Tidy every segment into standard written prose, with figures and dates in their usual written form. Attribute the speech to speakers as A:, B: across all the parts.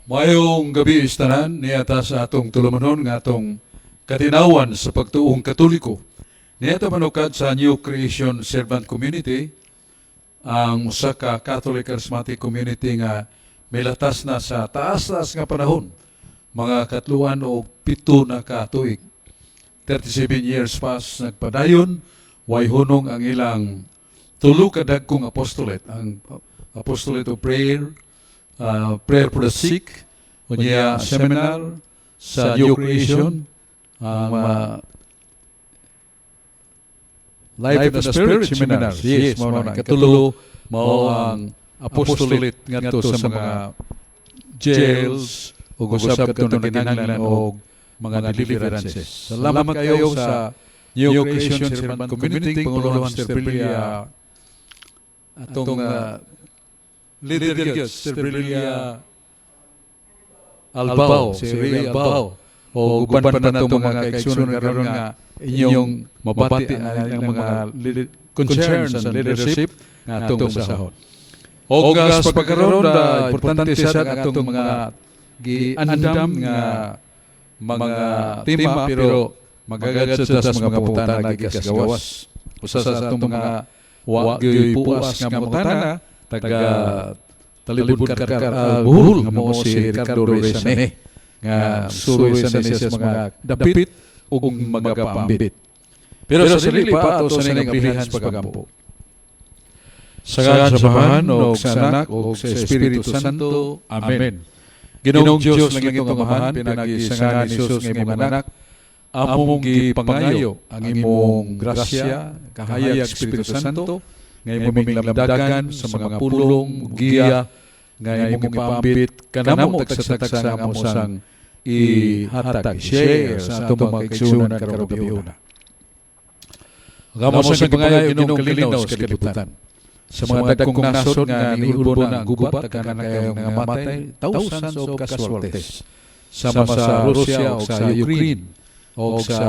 A: Mayong gabi istanan niata sa atong tulumanon nga atong katinawan sa pagtuong Katoliko. Niata manukad sa New Creation Servant Community, ang usa ka Catholic Charismatic Community nga milatas na sa taas-taas nga panahon, mga 37 na ka tuig. 37 years past nagpadayon, way hunong ang ilang tulo ka dagkong apostolate, ang apostolate of prayer, prayer for the sick, unya seminar sa New Creation, ang Life in the Spirit Seminar. Yes, mao na. Katulo mao ang apostolate ngadto sa mga jails ug usab kadto nagkinahanglan og mga deliverances. Salamat kayo sa New Creation Servant Community, Panguluhan Sister Brilia, atong leader gyud, Sister Brilia Albao, si Ray Albao, o uban pa nato mga kaigsuonan karon nga inyong mabati ang inyong mga concerns and leadership nga atong basahon. Og sa pagkaroon da importante sa atong mga giandam nga mga tema, pero magagad sa tas mga pangutana gikas gawas. Usa sa atong mga wa gyoy puas nga pangutana, taga Talibon, Karkar, Bohol, nga mao si Ricardo Reyes nga suroy sa siya sa mga dapit ug mga paambit. Pero sa dili pa, ato sa ning ablihan sa pagampo. Sa ngalan sa Amahan ug sa Anak ug sa Espiritu Santo. Amen. Ginoong Dios, langitong Amahan, pinagi sa ngalan ni Jesus nga imong Anak, among gipangayo ang imong grasya, kahayag, Espiritu Santo, nga imong lamdagan sa mga pulong, giya nga imong ipaambit kanamo tagsa-tagsa nga amo sang ihatag, share sa atong mga kaigsuonan karong gabiuna. Ang amo sang gipangayo, Ginoong kalinaw sa kalibutan. Sa mga dagkong nasod nga niulbo na ang gubat, daghan na kayong nangamatay, thousands of casualties. Sama sa Russia o sa Ukraine o sa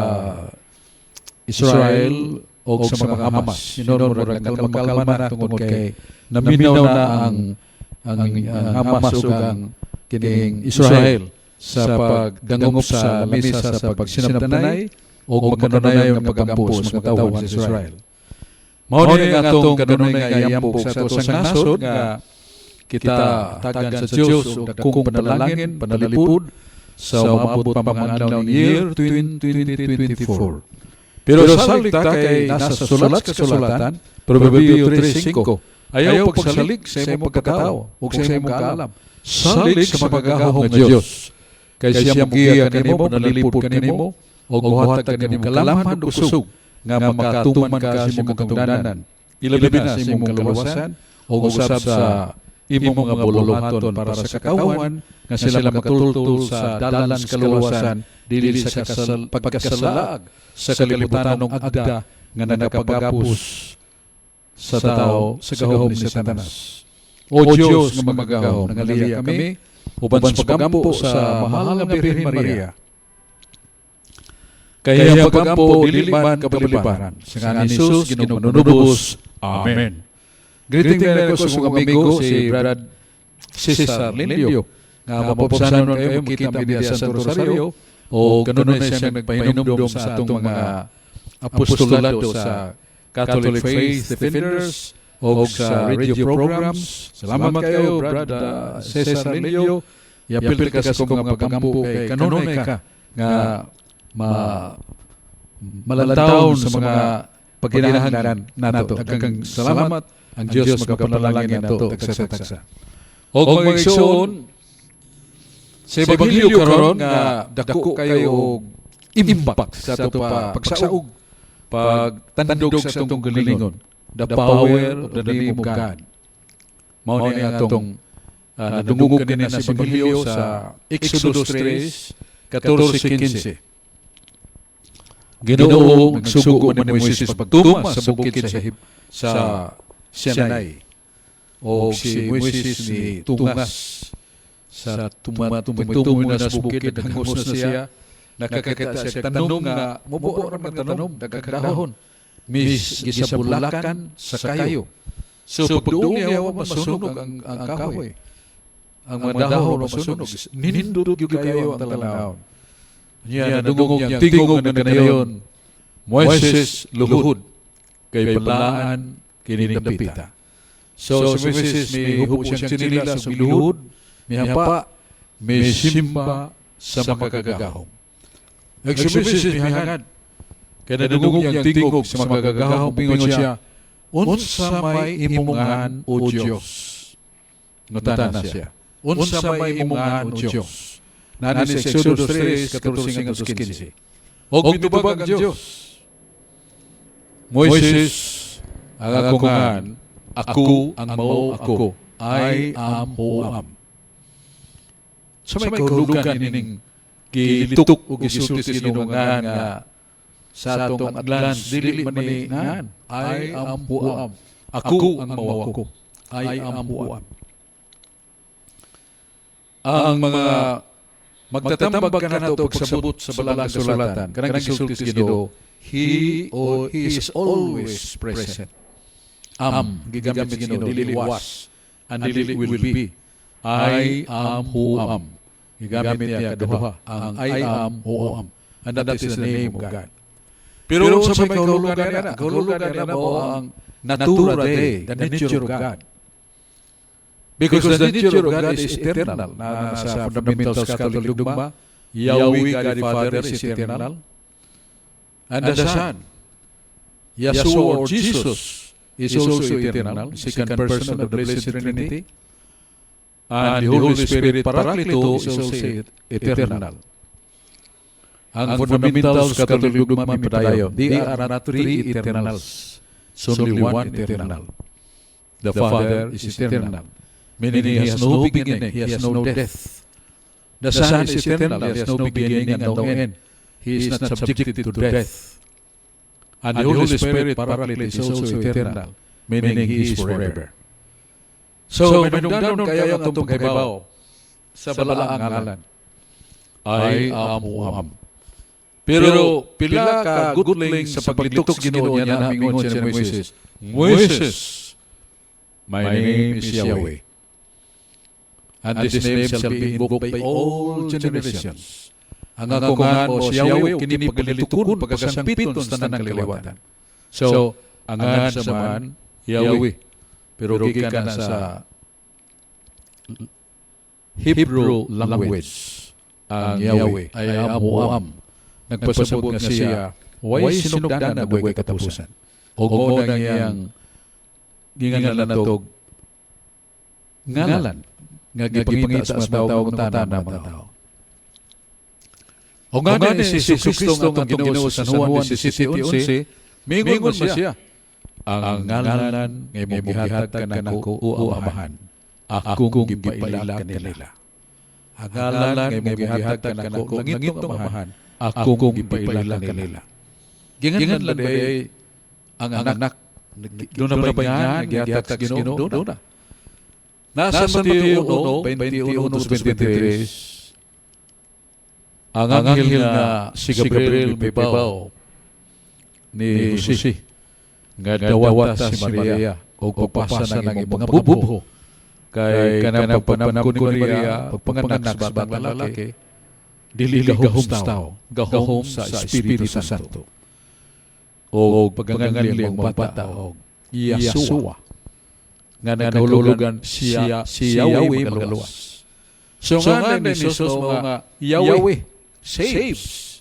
A: Israel o sa mga Hamas. Hinuon murag nagkalma-kalma na tungod kay naminaw na ang Hamas ug ang kining Israel sa pagdangop sa lamisa sa pagsinabtanay o magkanunayon nga pagampo sa mga katawhan sa Israel. Mao ni ang atong kanunay nga iambog sa ato sang nasod nga kita tagan sa Dios og dakong panalangin, panalipod sa umaabot pa mga adlaw ni year 2024. Pero salig ta kay nasa sulat sa kasulatan, Proverbio 3:5, "Ayaw pagsalig sa imong pagkatao ug sa imong kaalam. Salig sa Makagagahom nga Dios. Kay siya mogiya kanimo, panalipod kanimo, ug mohatag kanimo kalamhan ug kusog nga makatuman ka sa imong katungdanan. Ilabi na sa imong kaluwasan ug usab sa imong mga buluhaton para sa katawhan nga sila makatultol sa dalan sa kaluwasan, dili sa pagkasalaag sa kalibutanong agda nga nagapagapos sa tao sa gahom ni Satanas. O Dios nga Makagagahom, nangaliya kami uban sa pagampo sa mahal nga Birhen Maria. Kay iyang pagampo dili man kabalibaran. Sa ngalan ni Jesus, Ginoong manunubos. Amen." Greeting na ko sa akong amigo si Brad Cesar Lindio nga mapapsanon kayo makita mi diya sa Santo Rosario o kanunay siya nagpahinumdom sa atong mga apostolado sa Catholic Faith Defenders o sa radio programs. Salamat kayo, Brad Cesar Lindio. Yapil ka sa akong mga pagampo kay kanunay ka nga malantawn sa mga pagkinahanglan nato. Daghang salamat, ang Dios magapanalangin nato tagsa-tagsa. Og mga igsoon, sa ebanghelyo karon nga dako kayo og impact sa ato pa pagsaog, pagtandog sa atong galingon. The power of the name of God. Mao ni atong nadungog kanina sa ebanghelyo sa Exodus 3, 14, 15. Ginoo nagsugo man ni Moises pagtuma sa bukid sa Sinai. O si Moises ni tungas sa tuma na sa bukid, naghangos na siya, nakakita siya tanom nga mubuo ra man tanom, daghang dahon, mis gisabulakan sa kayo. So pagduong niya, wa masunog ang kahoy. Ang mga dahon masunog. Nindot gyud kayo ang talanawon. Niya nadungog niyang tingog nga nagkanayon, "Moises, luhod, kay balaan kining dapita." So si Moises mihubo siyang tsinilas ug miluhod, mihapa, misimba sa Makagagahom. Ug si Moises mihangad, kay nadungog niyang tingog sa Makagagahom, mingon siya, "Unsa may imong ngan, O Dios?" Ngutana siya. "Unsa may imong ngan, O Dios?" Naa ni sa Exodus 3, 14 ngadto 15. Og mitubag ang Dios, "Moises, ang akong ngan, Ako ang mao ako. I am who am." Sa may kahulugan ining gilitok o gisulti sa Ginoo nga nga sa atong atlan dili man ni ngan. I am who am. Ako ang mao ako. I am who am. Ang mga magtatambag kanato pagsabot sa Balaang Kasulatan, kanang gisulti sa Ginoo, He is always present. Am, gigamit sa Ginoo, dili was, and dili will be. I am who am. Gigamit niya kaduha ang I am who am. And that is the name of God. Pero sa may kahulugan niya, kahulugan niya mao ang natura Dei, the nature of God. Because the nature of God is eternal. Na sa Fundamentals Catholic Dogma, Yahweh God the Father is eternal. And the Son, Yeshua or Jesus, is also eternal, second person of the Blessed Trinity. And the Holy Spirit, Paraclito, is also eternal. Ang Fundamentals Catholic Dogma mipadayon, they are not three eternals, it's only one eternal. The Father is eternal, meaning He has no beginning, He has no death. The Son is eternal, He has no beginning and no end. He is not subjected to death. And the Holy Spirit, Paraclete, is also eternal, meaning He is forever. So, mainumdanon kayo ang atong pagkahibaw sa balaang ngalan. I am who am. Pero pila ka gutling sa paglitok sa Ginoo niya na mingon siya ni Moises, "Moises, my name is Yahweh. And this name shall be invoked by all generations." Ang akong ngan mao si Yahweh, kini paglilitukon, pagkasangpiton sa tanang kaliwatan. So, ang ngan sa man, Yahweh. Pero gikan na sa Hebrew language ang Yahweh, I am who am. Nagpasabot nga siya, way sinugdanan, way katapusan. O mao nang iyang gingalan natog ngalan nga gipangita sa mga tao ng tanan mga tao. O nga ni si Jesus Kristo nga atong Ginoo sa San Juan 17:11, mingon man siya, "Ang ngalan nga imong gihatag kanako, o Amahan, akong gipaila kanila." Ang ngalan nga imong gihatag kanako, langitnong Amahan, akong gipaila kanila. Ginganlan ba ang anak? Duna ba ngan nga gihatag sa Ginoo? Duna. Nasa Mateo 1, 21 23, ang anghel nga si Gabriel mibaw ni Jose nga dawata si Maria o pagpasa ng imong mga bubho kay kanang pagpanamko ni Maria, pagpanganak sa batang lalaki, dili gahom sa tao, gahom sa Espiritu Santo, o paganganli ang bata og Yeshua nga nagkahulugan siya si Yahweh magaluwas. So nga ni Jesus mao nga Yahweh saves.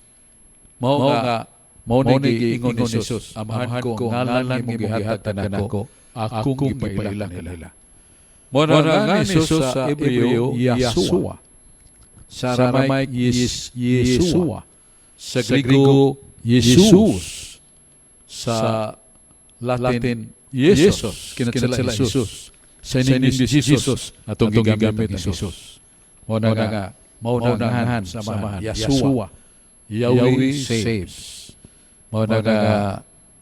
A: Mao nga mao ni giingon ni Jesus, "Amahan ko, ngalan nga imong gihatag kanako, akong gipaila kanila." Mao na nga ni Jesus sa Hebreo Yeshua. Sa Aramaic Yeshua. Sa Griego Jesus. Sa Latin Jesus. Kinatsala Jesus. Sa English Jesus. Atong gigamit ang Jesus. Mao na nga mao na ngalan sa Amahan. Yeshua. Yahweh saves. Mao na nga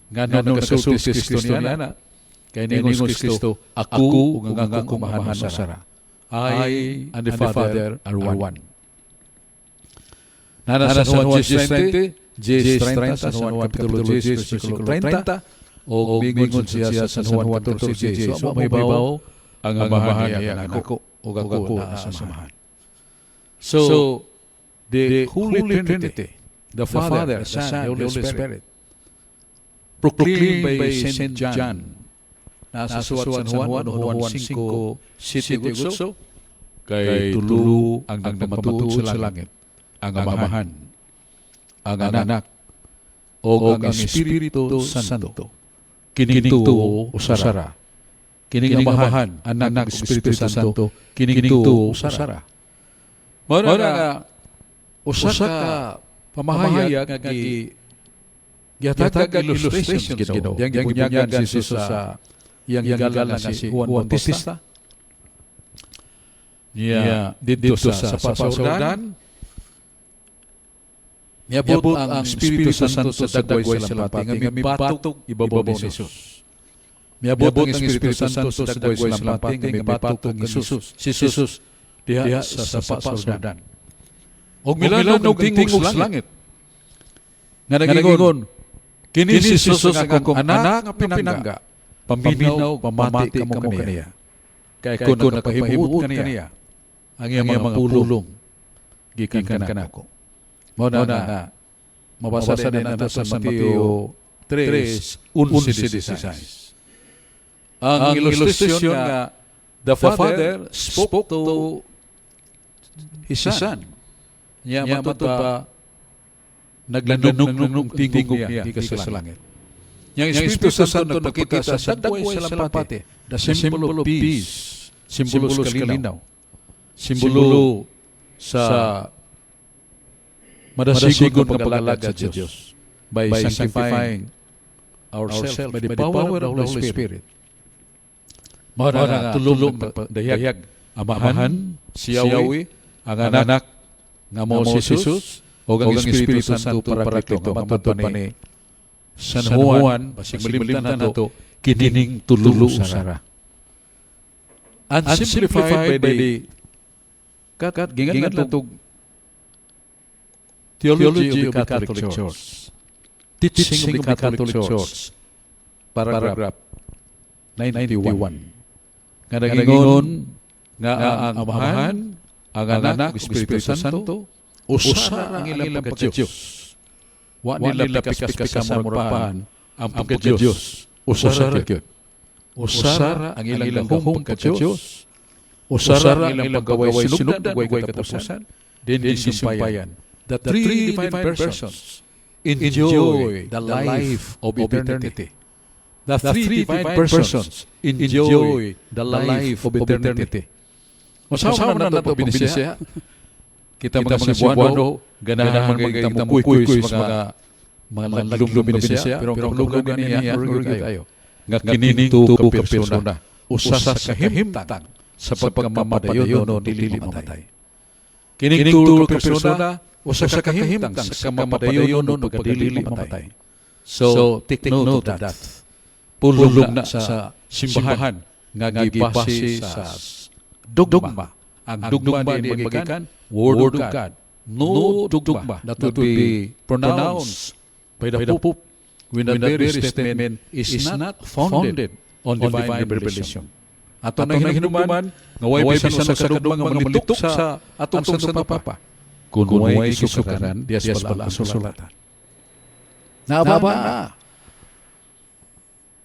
A: ngano nagasulti si Kristo niya na kay ningon si Kristo, "Ako ug ang akong Amahan usa ra." I and the Father are one. Nana sa Juan 10:30, 10:30, sa Juan Kapitulo 10, versikulo 30, o mingon siya sa San Juan 14:10. So, mo mahibaw, Ang Amahan niya kanako ug ako naa sa Amahan. So, the Holy Trinity, the Father, the Son, the Holy Spirit, proclaimed by Saint John, nasa suwat San Juan, 1, Juan 5, 7, 8, kay tulo ang nagpamatuod sa langit, ang Amahan, ang Anak, o ang Espiritu Santo. Kining tuo usara. Kining Amahan, Anak, ug Espiritu Santo, kining tuo usara. Mao na nga usa ka pamahayag nga gihatag illustrations Ginoo. Yang gibunyagan si Jesus sa iyang higala nga si Juan Bautista. Niya didto sa sa Jordan. Niabot ang Espiritu Santo sa dagway sa lampati nga mibatok ibabaw ni Jesus. Miabot ang Espiritu Santo sa dagway sa lampati nga mibatok ang Jesus. Si Jesus diha sa sapa sa Jordan. Og milalog og tingog sa langit nga nagingon, "Kini si Jesus ang akong anak nga pinangga. Paminaw, pamati kamo kaniya. Kay ko nakapahimuot kaniya ang iyang mga pulong gikan kanako." Mao na nga mabasa din nato sa Mateo 3, 11, 16. Ang illustration nga the Father spoke to His Son. Nya matud pa naglanog-lanog tingog niya gikan sa langit. Yang Espiritu Santo nagpakita sa dagway sa lampati, the symbol of peace, simbolo sa kalinaw, simbolo sa madasigon nga pag-alagad sa Diyos by sanctifying ourselves by the power of the Holy Spirit. Mao na nga tulong dayag Amahan, si Yahweh, ang Anak nga mao si Jesus, o ang Espiritu Santo Parakleto nga matud pa ni San Juan, basig malimtan nato, kining tulo usara. And simplified by the kat gingan natog Theology of the Catholic Church. Teaching of the Catholic Church. Paragraph 91. Nga nagingon nga ang Amahan, ang Anak, ug Espiritu Santo, usa ang ilang pagka-Diyos. Wa nila pikas-pikas sa murag ang pagka-Diyos. Usara gyud. Usara ang ilang gahom pagka-Diyos. Usara ang ilang paggaway sinugdan ug way katapusan. Dili sumpayan. The three divine persons enjoy the life of eternity. The three divine persons enjoy the life of eternity. Masawa na nato Binisaya. Kita mga Cebuano, ganahan mga kita mo kuy sa mga laglum Binisaya, pero ang kahulugan niya kayo nga kining tuo ka persona usa sa kahimtang sa pagkamapadayon no dili mamatay. Kining tuo ka persona usa ka kahimtang sa kamapadayon no pagkadili mamatay. So, take note of that. Pulong na sa simbahan nga gibase sa dogma. Ang dogma di magikan Word of God. No dogma that would be pronounced by the Pope when that very statement is not founded on divine revelation. Ato nang hinumduman nga way bisan usa ka dogma nga manglitok sa atong Santo Papa kung way gisukaran diya sa Balaang Kasulatan. Naaba ba?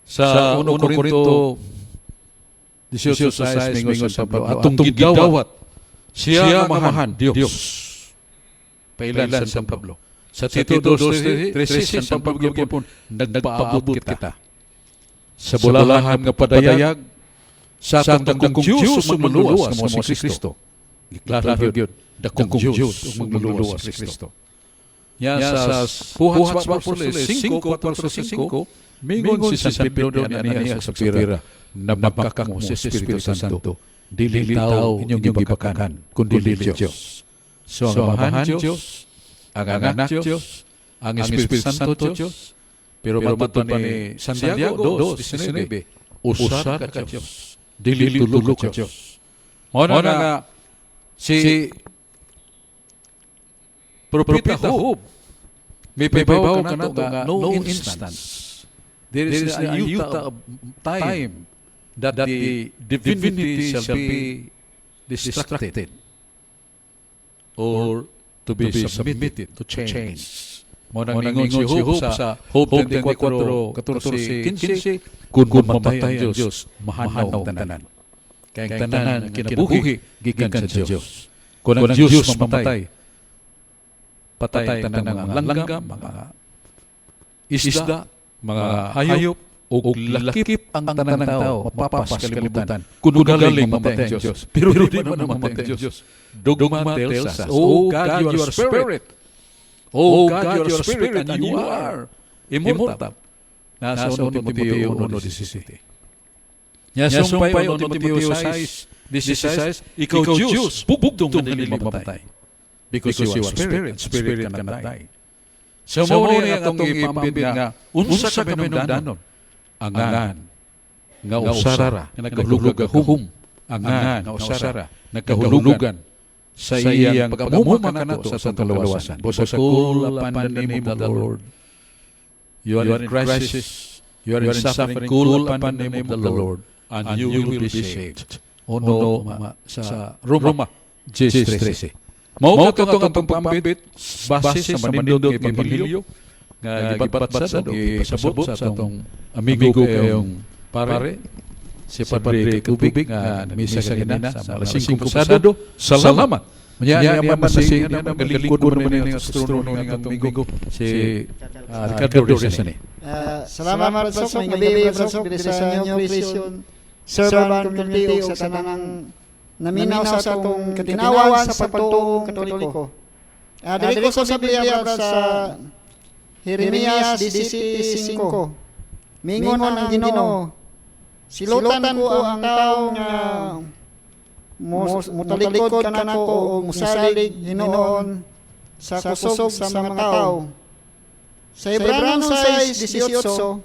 A: Sa 1 Corinto 18:6 mingon sa Pablo, atong gidawat siya ang Amahan, Dios. Pailan San Pablo. Sa Tito 2:13 San Pablo gyapon nagpaabot kita sa bulahan nga padayag sa atong dakong Diyos ug manluluwas nga mao si Kristo. Giklaro gyud, dakong Diyos ug manluluwas si Kristo. Ya sa Buhat sa Apostoles 5, 4, 5, mingon si San Pedro ni Ananias sa Sapira, nabakak mo sa Espiritu Santo, dili tao inyong gibakakan, kundi Diyos. So ang Amahan Diyos, ang Anak Diyos, ang Espiritu Santo Diyos, pero matud pa ni Santiago 2:19, usa ka Diyos, dili tulo ka Diyos. Mao na nga si Propeta Job, may pahibaw ka nato nga no instance there is a iota of time that the divinity shall be destructed or to be submitted to change. Mao nang ningon si Job sa Job 24, 14, 15, kung mamatay ang Diyos, mahanaw ang tanan. Kaya ang tanan nga kinabuhi, gikan sa Diyos. Kung ang Diyos mamatay, patay ang tanan, mga langgam, mga isda, mga hayop, ug lakip ang tanan tao, mapapas kalibutan. Kung galing mamatay ang Diyos. Pero di man mamatay ang Diyos. Dogma tells us, "Oh God, you are spirit. Oh God, you are spirit and you are immortal." Nasa 1 Timoteo 1:17. Nya sumpay 1 Timoteo 6:16, ikaw Diyos, bugtong nga dili mamatay. Because you are spirit, and spirit cannot die. So mao ni ang atong ipambit nga unsa ka kahinungdanon, angan nga usara nga nagkahulugag gahom, angan nga usara nagkahulugan sa iyang pag-amuma kanato sa atong kaluwasan. Busa call upon the name of the Lord. You are in crisis, you are in suffering, call upon the name of the Lord, and you will be saved. Uno ma, sa Roma 10:13. Mao katong atong pambit base sa manindot nga ebanghelyo nga gibatbat sa ipasabot sa atong amigo kayong pare, si Padre Tubig, nga misa kanina sa alas 5 pasado. Salamat. Nya niya man si niya man galingkod man ni astrono nga atong amigo si Ricardo Rizani.
B: Salamat, Brad Sok. Maayong gabii, Brad Sok, diri sa New Creation Servant Community ug sa tanang naminaw sa atong katinawan sa pagtuong Katoliko. Diri ko sa Biblia, Brad, sa Jeremias 17:5. Mingon ang Ginoo, "Silutan ko ang tawo nga mutalikod kanako o musalig hinuon sa kusog sa mga tawo." Sa Hebreo 6:18,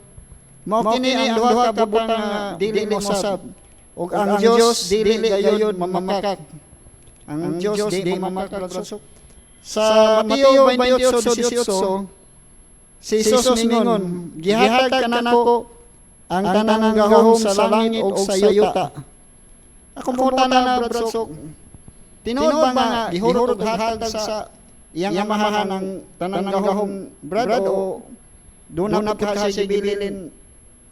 B: mao kini ang duha ka butang nga dili mosab ug ang Dios dili gayud mamakak. Ang Dios di mamakak, Brad Sok. Sa Mateo 28:18, si Jesus mingon, "Gihatag kanako ang tanang gahom sa langit ug sa yuta." Ako mo na, Brad Sok. Tinuod ba nga gihurot og hatag sa iyang Amahan ang tanang gahom, Brad, o duna na pud ka siya gibilin,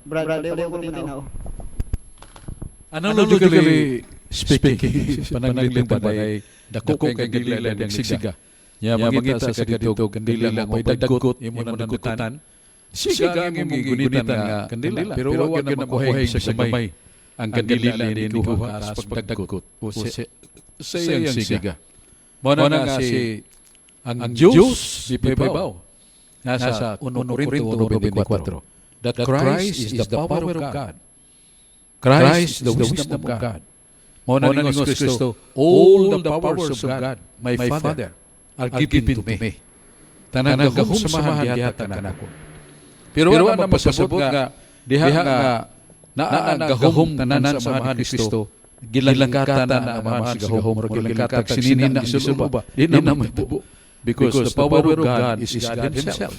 B: Brad? Paliw ko tinaw.
A: Analogically speaking, pananglitan ba ay dako kay kandila ang siga. Nya mangita sa kadto kandila nga may dagkot, imo na dagkutan. Siga ang imong gunitan nga kandila, pero wa gyud na makuha sa gamay ang kandila ni kuha sa pagdagkot o sa iyang siga. Mao na nga si ang Dios di pahibaw nasa 1 Corinto 1:24 that Christ is the power of God. Christ, the wisdom of God. Mao na ningon si Kristo, "All the powers of God, my Father, are given to me." Tanan gahom sa Amahan gihatag kanako. Pero wala na mapasabot nga diha nga naa ang gahom tanan sa Amahan ni Kristo, gilangkatan na ang Amahan sa gahom or gilangkatag sinina ang isuloba. Di na mahitabo. Because the power of God is God Himself.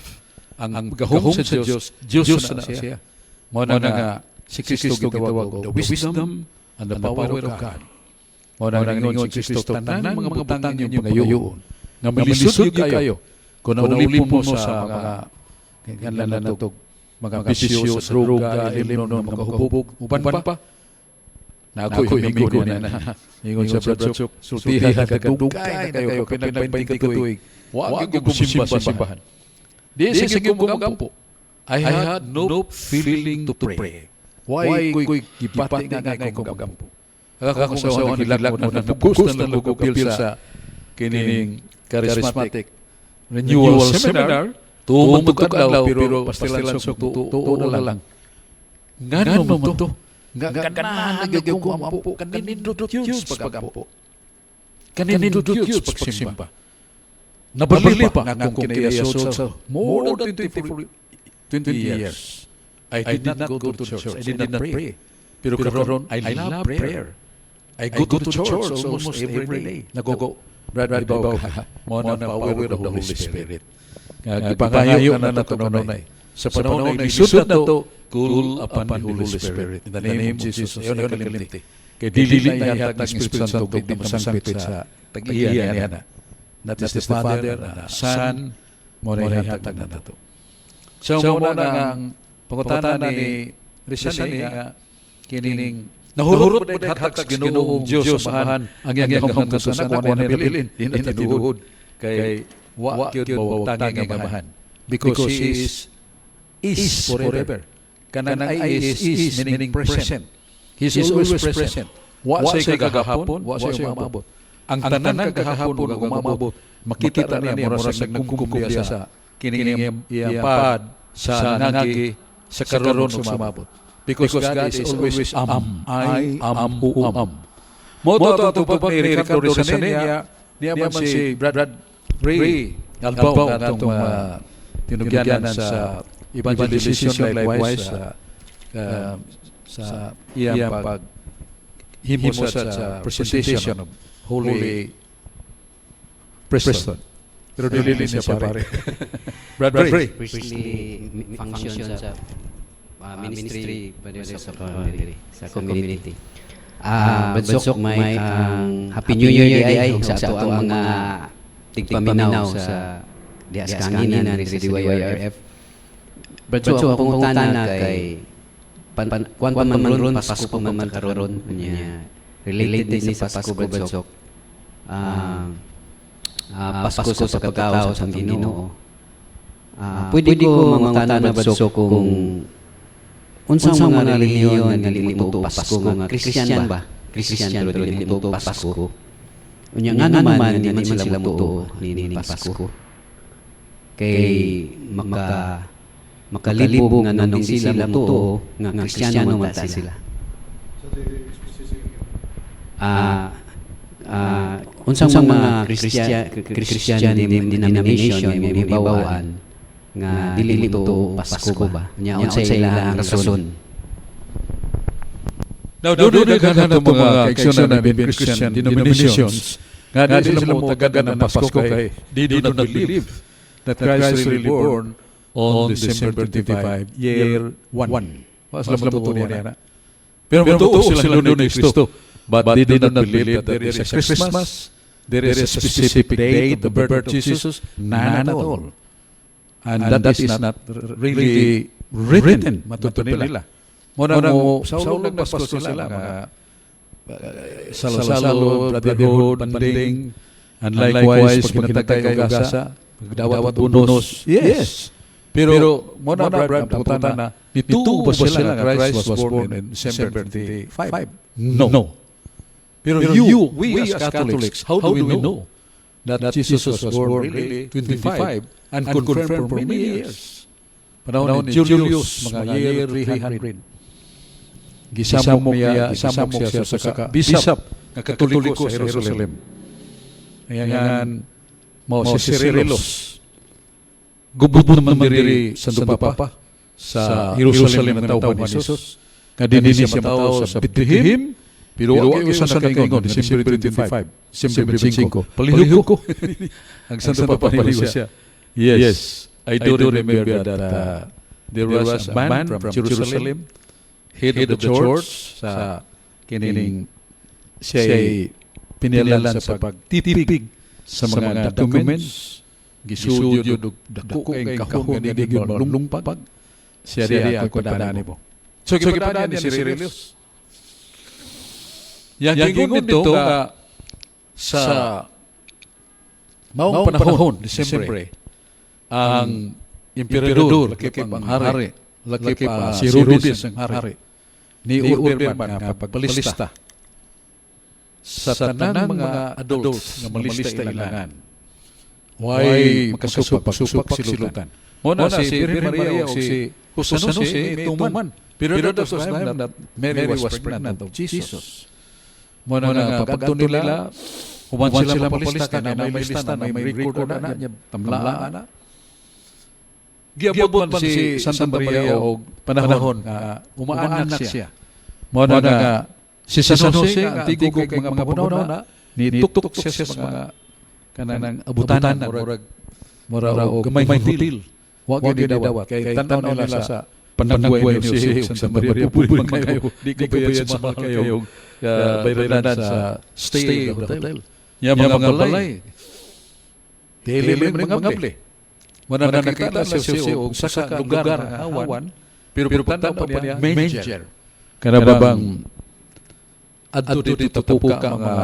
A: Ang gahom sa Diyos, Diyos na siya. Mao na nga si Kristo gitawag og the wisdom and the power of God. Mao na ningon si Kristo, tanan mga butang inyong pangayoon nga malisod gyud kayo kung naulipon mo sa mga nganlan na to, mga bisyo sa droga, ilimnon, mga hubog, uban pa. Na ako amigo niya na. Ingon sa Brad Sok, sultihan ka dugay na kayo, kapin nag 20 ka tuig. Wa gyud ko simba sa simbahan. Di sige ko magampo. I had no feeling to pray. Why ko'y gibati nga ngay ko magampo? Ako sa asawa nagilak ko na napugos na lang ko apil sa kining charismatic renewal seminar. Tuo man adlaw, pero pastilan sok tuo na lang. Ngano man to? Nga ganahan na gyud ko mampo, kanindot yun pagampo. Kanindot yun pagsimba. Nabali pa nga akong kinaiasod sa more than 24, 20 years. I did not go to the church. I did not pray. Pero karon I love prayer. I go to the church almost every day. Nagogo. Brad, Brad, mao na power of the Holy Spirit. Nga gipangayo na nato kanunay. Sa panahon na lisod na to, Call upon the Holy Spirit. In the name of Jesus. Ayaw na kalimti. Kay dili na ihatag ang Espiritu Santo kung di masangpit sa tag-iya niya na. That is the Father and the Son, mao na ihatag na nato. So, mao na ang pangutana ni Rizani nga kining nahurot mo hatag sa Ginoong Diyos Amahan ang iyang gahom sa anak wa na nabilin di na tinuod kay wa gyud mawagtangi ang Amahan because He is forever. Kanang I is meaning present. He is always present. Wa siya kagahapon, wa siya umabot. Ang tanan kagahapon ug umabot, makita ra niya mura sa nagkumkum diya sa kining iyang pad sa nangagi sa karon ug sumabot. Because God is always am, I am who am. Mao to ang tubag ni Ricardo Rizanilla, niya man si Brad Ray Albao na atong tinugyanan sa evangelization, likewise sa iyang pag himo sa presentation of Holy Priesthood. Pero dili niya pare. Brad Ray.
C: Priestly function sa ministry sa community. Brad Sok, may ang Happy New Year di ay ug sa ato ang mga tigpaminaw sa diha sa kahanginan diri sa DYRF. Brad Sok, akong pangutana kay pan, pan, kuan pa man ron, Pasko pa man karon nya. Related din sa Pasko, Brad Sok. Pasko sa pagkatao sa Ginoo. Pwede ko mangutana, Brad Sok, kung unsang mga relihiyon nga dili motuo Pasko nga Christian ba? Christian pero dili motuo Pasko. Unya nga naman nga di man sila motuo nining Pasko? Kay makalibog nga nganong di sila motuo nga Kristiyano man ta sila. Unsang mga Christian denomination nga mihibaw-an nga dili motuo Pasko ba? Nya unsay ilang rason?
A: Now, doon daghan na mga kaigsunan na Christian denominations nga di sila mo tagadan ng Pasko kay they do not believe that Christ really born on December 25, year 1. Wa sila motuo niya na. Pero motuo sila doon ni Kristo. But they do not believe that there is a Christmas, there is a specific date of the birth of Jesus, none at all. And that is not really written, matuto nila. Mao na mo, sa ulog ng Pasko sila, mga salo-salo, brotherhood, banding, and likewise, pag kinatagay kay ugasa, pagdawat bonus. Yes. Pero, mao na, Brad, ang pangutana, nituo ba sila nga Christ was born in December 25? No. No. Pero you, we as Catholics, how do we know that Jesus was born really 25 and confirmed for many years? Panahon ni Julius, mga year 300. Gisamok niya, gisamok siya sa ka bishop nga Katoliko sa Jerusalem. Ayan, mao si Cyrillos. Gubot naman diri sa Papa sa Jerusalem nga tawhan ni Jesus. Nga dinhi siya matawo sa Bethlehem, pero wa kay usa nakaingon December 25, December 25. Palihog ko. Ang Santo Papa nilingon siya. Yes, I do remember that there was a man from Jerusalem, head of the church, sa kining siya pinilalan sa pagtitipig sa mga documents, gisudyo og dako kay kahon nga di gyud malungpag siya diya ako padani mo. So gipadani ni Cyrillus. Yang gingon dito nga sa maong panahon, Disyembre, ang emperador, lakip ang hari, lakip si Herodes ang hari, ni order man nga pagpalista sa tanang mga adults nga malista ilangan. Way makasupak, supak silutan. Mao na si Birhen Maria o si Jose Jose tuman. Pero that was time that Mary was pregnant of Jesus. Mao na nga pagadto nila, human sila mapalista kay na may lista na may record na niya tamlaan na. Giabot man si Santa Maria og panahon nga umaanak siya. Mao na nga si San Jose nga antigo kay mga panahon ni tuktok siya sa mga kanang abutanan, murag mura og gamay hotel. Wa gyud dawat kay tan-aw nila sa Panagway ni Jose ug Santa Maria, puri man kayo, di ko bayad sa mahal kayo bayranan sa stay of the hotel. Nya mga balay, dili man mangabli. Wala na nakita si Jose og usa ka lugar nga awan, pero pagtan-aw pa niya, manger. Kana bang adto dito tapuka mga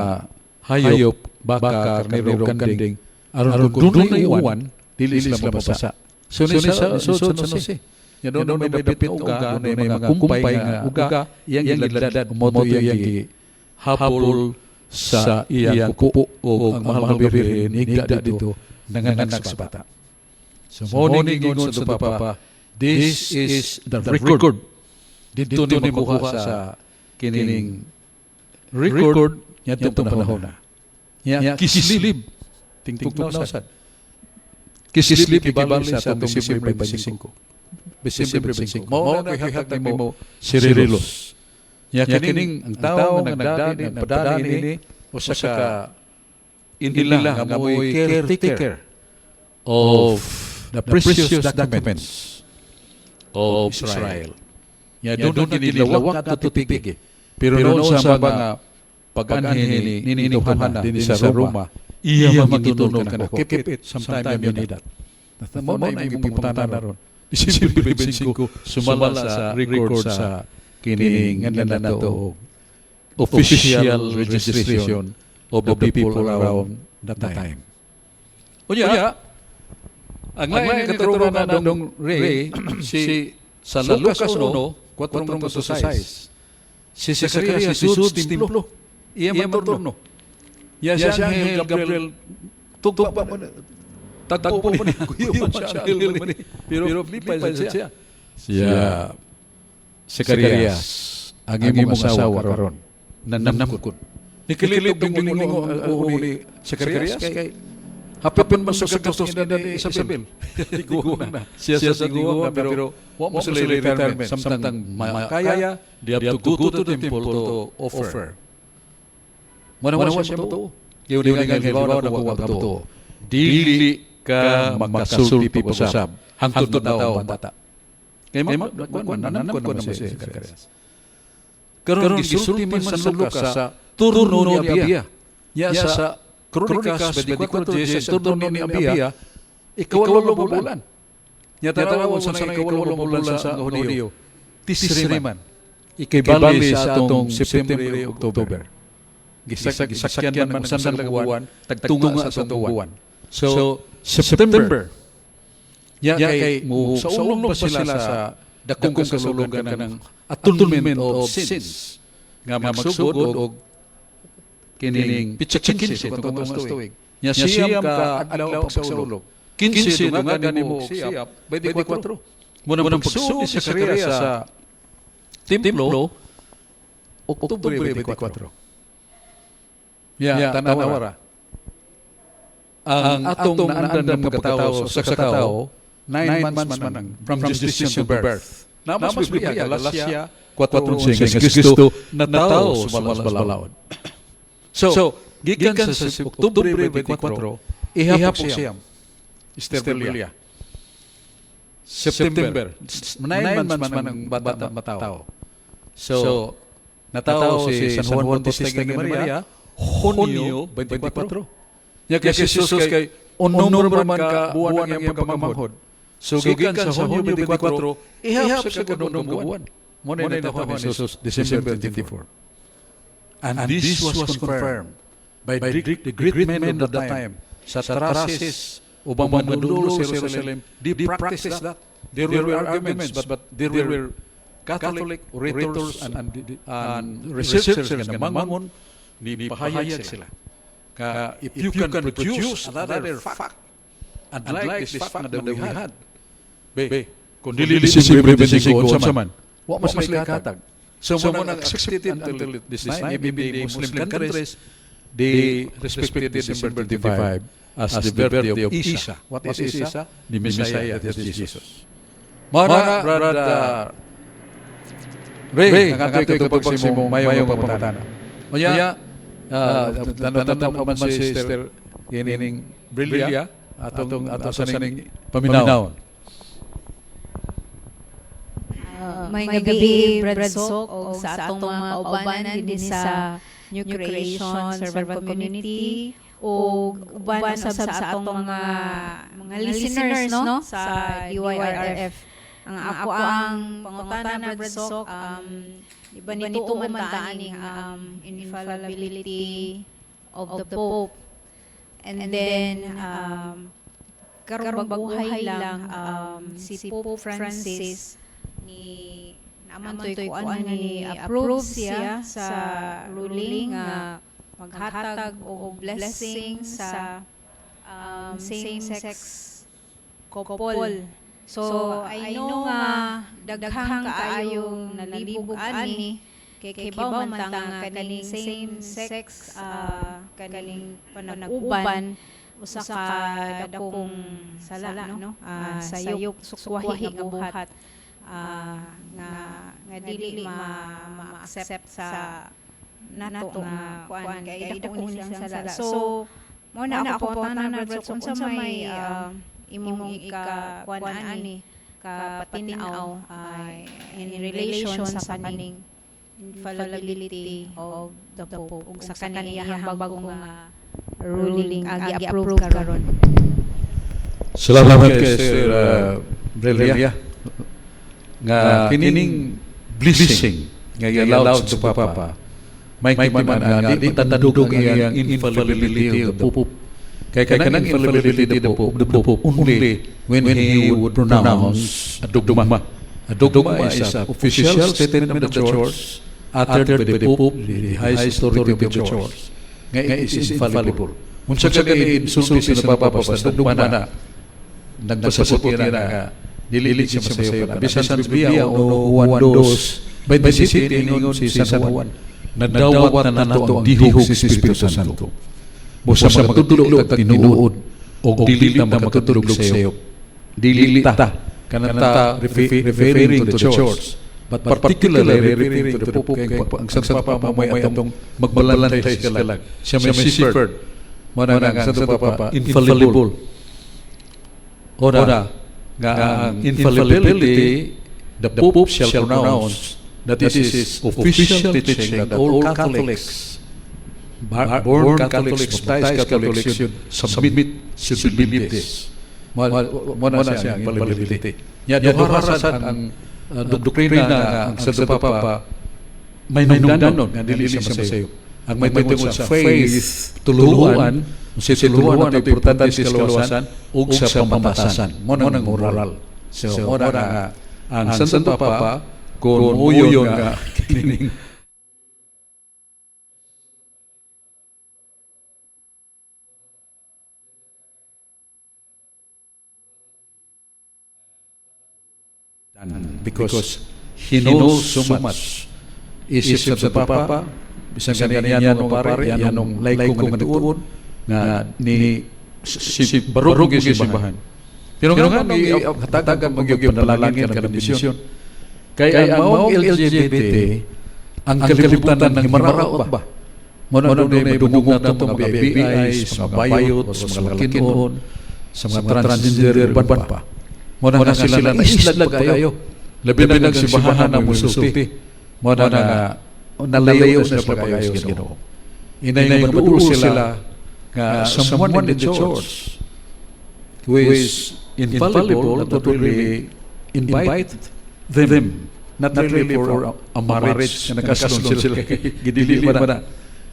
A: hayop, baka, karnero, kanding, aron kung dunay uwan, dili sila mabasa. So ni sa so sa Jose. Nya doon may dapit nga uga, doon may mga kumpay nga uga, iyang giladlad, mao to iyang gihapol sa iyang kupo o ang Mahal nga Birhen higda dito nanganak sa bata. So mao ni giingon sa Papa, this is the record. Dito ni makuha sa kining record niadtong panahon na. Nya Kislib, tingtugnaw sad. Kislib ibali sa atong Disyembre 25. Disyembre 25. Mao na gihatag nimo Cyrillus. Nya kining ang tawo nga nagdani nagpadani ini usa ka inila nga mo'y caretaker of the precious documents of Israel. Nya doon ginilawak ato tipigi. Pero noon sa mga pag-anhi ni Nining Tohana din sa Roma, iya magitunog kanako. Keep it, sometime you need that. Mao na imong pangutana ron. Disyembre 25, sumala sa record sa kining nga nato official registration of the people around that time. Unya, ang lain katuruan na dong Ray, si sa Lucas 1, 4.6, si Zacarias si sud templo, iya man turno. Ya si Angel Gabriel, tugpa pa man, tagpo pa man, kuyo man siya, angel man ni. Pero lipay siya. Siya, Zacarias, ang imong asawa karon, nanamkod. Nikilit og lingo ang uho ni Zacarias kay hapit man sa gatos ni Isabel. Tiguang na. Siya sa tiguang na, pero wa mo sila retirement. Samtang makaya, they have to go to the temple to offer. Muna wa siya matuo. Kaya nga nga na ko wa matuo. Dili ka makasulti pag-usab hangtod na ang bata. Kaya nanamkod naman si Zacarias. Karon gisulti man sa Lucas sa turno ni Abia. Ya sa Kronikas 24:10, turno ni Abia, ikawalo nga bulan. Nya tanaw sa ikawalo nga bulan sa mga Hudiyo. Tisri man. Ikibali sa atong September, October. Gisakyan man ang usan ka buwan, tagtunga sa atong buwan. So, September. Nya kay mo sa ulong pa sila sa dakong kasulugan ng atonement of sins nga magsugod og kining pitsa 15 itong mas tuig. Nya siyam ka adlaw pagsaulog. 15 dungagan nimo og siyap 24. Muna pagsugod ni Zacarias sa templo, Oktubre 24. Ya, tanawara. Ang atong naandan nga pagkatao sa katao, 9 months man ang from gestation to birth. Namas Biblia, Galacia 4:11, nga si Kristo natao sumala sa balaod. So, gikan sa Oktubre 24, ihap og siyam. Esther. September, 9 months man ang bata matao. So, natao si San Juan Bautista ni Maria, Hunyo 24. Nya kay si Jesus kay unom man ka buwan ang iyang pagkamanghod. So, gikan sa Hunyo 24, ihap sa kadunom ka buwan. Mo na natao ni Jesus December 24. And this was confirmed by the great men of that time. Sa Trasis, ubang manudulo sa Jerusalem, they practiced that. There were arguments, but there were Catholic orators and researchers nga namangon, ni pahayag sila. Ka, if you can produce another fact, and like this fact that we had, be, kung dili Disyembre 25, unsa man, wa mo sila ihatag. So, mo nang accepted until this time, even the Muslim countries, they respected December 25 as the birthday of Isa. What is Isa? The Messiah, that is Jesus. Mara, Brother Ray, ang ato ikatubag sa imong mayong pangutana. Unya, tanong pa man si Sister kining Brillia, atong ato sa ning paminawon.
D: Maayong gabii, Brad Sok, og sa atong mga kaubanan dinhi sa New Creation Servant Community og uban usab sa atong mga listeners, no, sa DYRF. Ang ako ang pangutana, Brad Sok, di ba nituo man ta aning infallibility of the Pope? And then karong baguhay lang si Pope Francis ni naa man to'y kuan ni approve siya sa ruling nga maghatag og blessing sa same-sex couple. So, I know nga daghang kaayong nalibog ani kay kibaw man ta nga kaning same-sex kaning panag-uban usa ka dakong sala, no, sayop, sukwahi nga buhat nga dili ma ma-accept sa nato nga kuan kay dako ni siyang sala. So mao na ako pangutana, Brad, so unsa may imong ika kuan ani kapatin-aw in relation sa kaning infallibility of the Pope ug sa kaning iyahang bag-ong nga ruling gi-approve karon?
A: Salamat kay Sir Brelia nga kining blessing nga i-allowed sa Papa may man nga di matandog ang iyang infallibility of the Pope. Kay kanang infallibility of the Pope only when he would pronounce a dogma. A dogma is a official statement of the Church uttered by the Pope, the highest authority of the Church, nga is infallible. Unsa ka gani insulti sa Papa, basta dogma na, nagpasabot niya na nga dili siya masayop na. Bisan sa Biblia o Juan 2:27, ingon si San Juan, nadawat na nato ang dihog sa Espiritu Santo. Busa makatudlo tag tinuod og dili ta makatudlo sayop. Dili ta kanang ta referring to the church, but particularly referring to the Pope, kay ang Santo Papa mo atong magbalantay sa kalag. Siya may shepherd. Mao na nga ang Santo Papa infallible. Ora nga ang infallibility, the Pope shall pronounce that this is official teaching that all Catholics, born Catholics, baptized Catholics should submit, should believe this. Mao na siya ang infallibility. Nya duha ra sad ang doktrina nga ang Santo Papa may nungdanon nga dili siya masayop. Ang may tungod sa faith, tuluhan, si tuluhan ato importante sa kaluwasan ug sa pamatasan. Mao na ang moral. So, mao na nga ang Santo Papa kung muyon nga kining because he knows so much. Isip sa Papa, bisan gani yanong pare, yanong laiko nga nagtuon nga ni si barog yung simbahan. Pero nga nung hatagan magyud panalangin kanang bendisyon. Kay ang maong LGBT, ang kalibutan ng himaraot ba? Mao na dunay madungog nato mga BIs, mga bayot, sa mga lakinon, sa mga transgender uban pa. Mao na nga sila na islag kayo. Labi na ng simbahan na musulti. Mao na nga nalayo na sila pagayo sa Ginoo. Inay nga maduol sila nga someone in the church who is infallible not really invite them, not really for a marriage nga nakaslon sila kay gidili man na